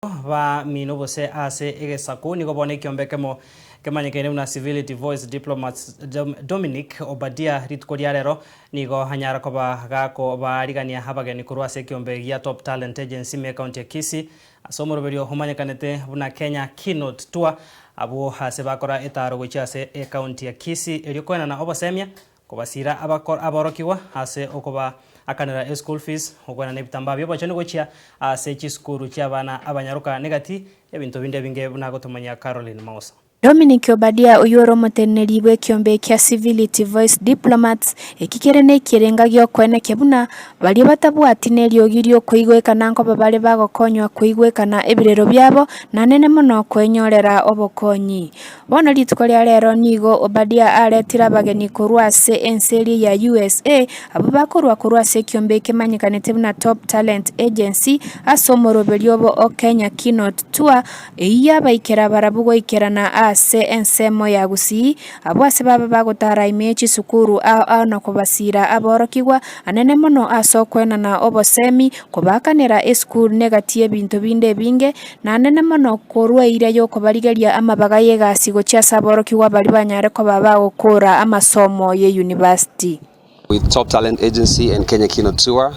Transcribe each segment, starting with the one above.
Bamino gose ase egesaku nigo bono ekiombe ekemo kemanyekaine buna Civility Voice Diplomats Dominic Obadia rituko ria rero nigo anyara koba gakobaarigania abageni korwa ase ekiombe gia Top Talent Agency ime ekaunti ya Kisii ase omoroberio omanyekanete buna Kenya Keynote Tour abwo ase bakora etaro gochia ase ekaunti ya Kisii erio koenana obosemia Kobasiira aborokigwa ase okobaakanera eschool fees, okoenana ebitambaa bi'obochenu gochia ase chisukuru chi'abana abanyaroka negati y'ebinto binde ebinge buna agotomanyia Caroline Mausa. Dominic Obadia oyio ore omoteneneri bw'ekiombe kia Civility Voice Diplomats, eki kere nekerenga gi'okoenekia buna baria batabwati neriogi ri'okoigwekana nkoba bare bagokonywa koigwekana ebirero biabo na nene mono kwenyorera obokonyi. Bono rituko ria rero nigo Obadia aretire abageni korwa ase ense eria ya USA, abwo bakorwa korwa ase ekiombe ekemanyekanete buna Top Talent Agency ase omoroberio obo o Kenya Keynote Tour, eyio yabaikera barabwo goikerana ase ensemo ya Gusii, abwo ase babe bagotara ime ye chisukuru ao ao na kobasiira aborokigwa anene mono ase okoenana obosemi, kobaakanera esukuru negati y'ebinto binde ebinge, Naende mono korwa eira y'okobarigeria amabaga y'egasi gochia ase aborokigwa baria banyare koba bagokoora amasomo y'eyunibasiti. With Top Talent Agency and Kenya Keynote Tour,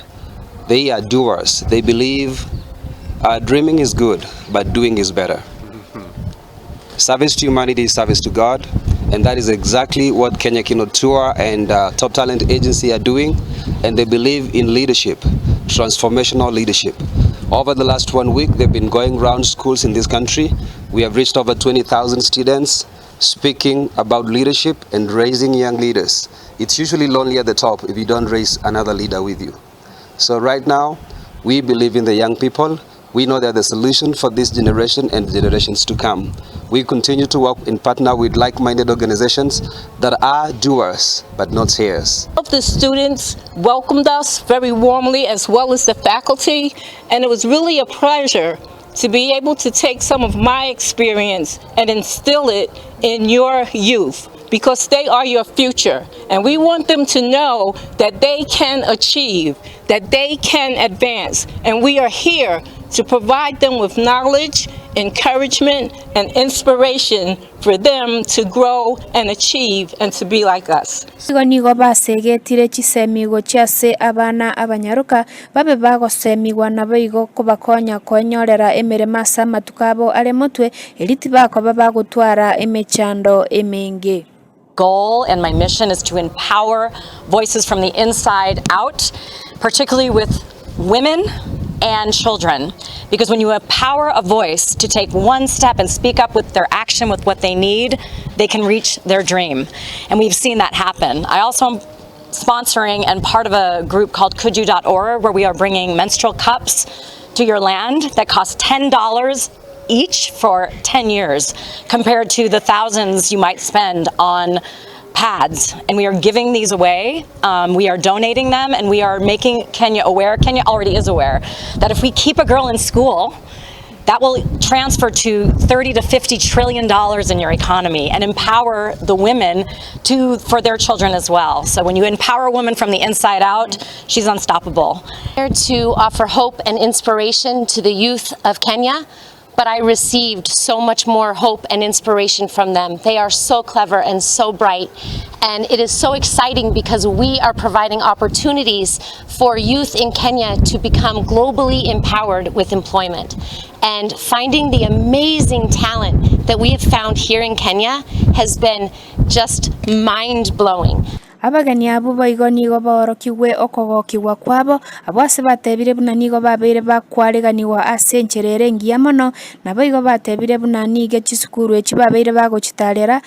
they are doers, they believe dreaming is good but doing is better. Service to humanity is service to God and that is exactly what Kenya Keynote Tour and Top Talent Agency are doing and they believe in leadership, transformational leadership. Over the last one week they've been going round schools in this country. We have reached over 20,000 students speaking about leadership and raising young leaders. It's usually lonely at the top if you don't raise another leader with you. So right now we believe in the young people. We know they're the solution for this generation and generations to come. We continue to work in partner with like-minded organizations that are doers but not sayers. The students welcomed us very warmly as well as the faculty and it was really a pleasure to be able to take some of my experience and instill it in your youth because they are your future and we want them to know that they can achieve, that they can advance and we are here to provide them with knowledge, encouragement and inspiration for them to grow and achieve and to be like us. Igo nigo basegetire chisemi gochia ase abana abanyaroka, babe bagosemigwa naboigo kobakonya koenyorera emeremo ase amatuko abo are motwe, erio tibakoba bagotwara emechando emenge. Goal and my mission is to empower voices from the inside out, particularly with women and children because when you empower a voice to take one step and speak up with their action with what they need, they can reach their dream. And we've seen that happen. I also am sponsoring and part of a group called couldyou.org where we are bringing menstrual cups to your land that cost $10 each for 10 years compared to the thousands you might spend on pads. And we are giving these away. Um, we are donating them and we are making Kenya aware. Kenya already is aware that if we keep a girl in school, that will transfer to 30 to 50 trillion dollars in your economy and empower the women to for their children as well. So when you empower a woman from the inside out, she's unstoppable. Here to offer hope and inspiration to the youth of Kenya but I received so much more hope and inspiration from them. They are so clever and so bright. And it is so exciting because we are providing opportunities for youth in Kenya to become globally empowered with employment. And finding the amazing talent that we have found here in Kenya has been just mind blowing. Abageni abwo boigo nigo baorokigwe okogokigwa kwabo, abwo ase batebire buna nigo babeire bakwareganigwa ase enchera ere engiya mono, naboigo batebire buna nigo chisukuru echi babeire bagochitarera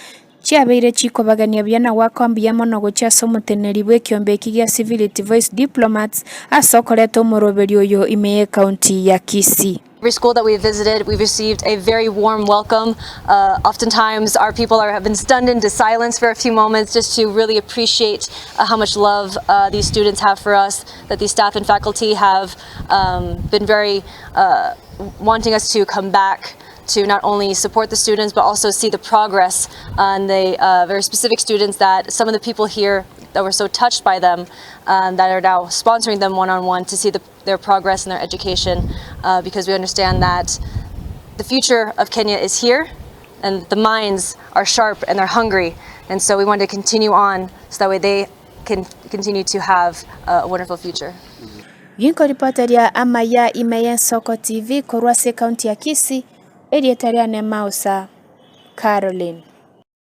chiabeire chikobagenia buya na goaka mbuya mono gochia ase omoteneneri bw'ekiombe eki gia Civility Voice Diplomats ase okoreta omoroberio oyo ime y'ecounty ya Kisii. Every school that we visited, we received a very warm welcome. Uh, oftentimes, our people are, have been stunned into silence for a few moments just to really appreciate uh, how much love uh, these students have for us, that these staff and faculty have um, been very uh, wanting us to come back to not only support the students but also see the progress on the uh, very specific students that some of the people here that were so touched by them um, that are now sponsoring them one-on-one to see the, their progress in their education uh, because we understand that The future of Kenya is here, and the minds are sharp and they're hungry. And so we want to continue on so that way they can continue to have a wonderful future. Ginkoripoteria amaya ime y'Ensoko TV korwa ase ekaunti ya Kisii, erieta riane Mausa Caroline.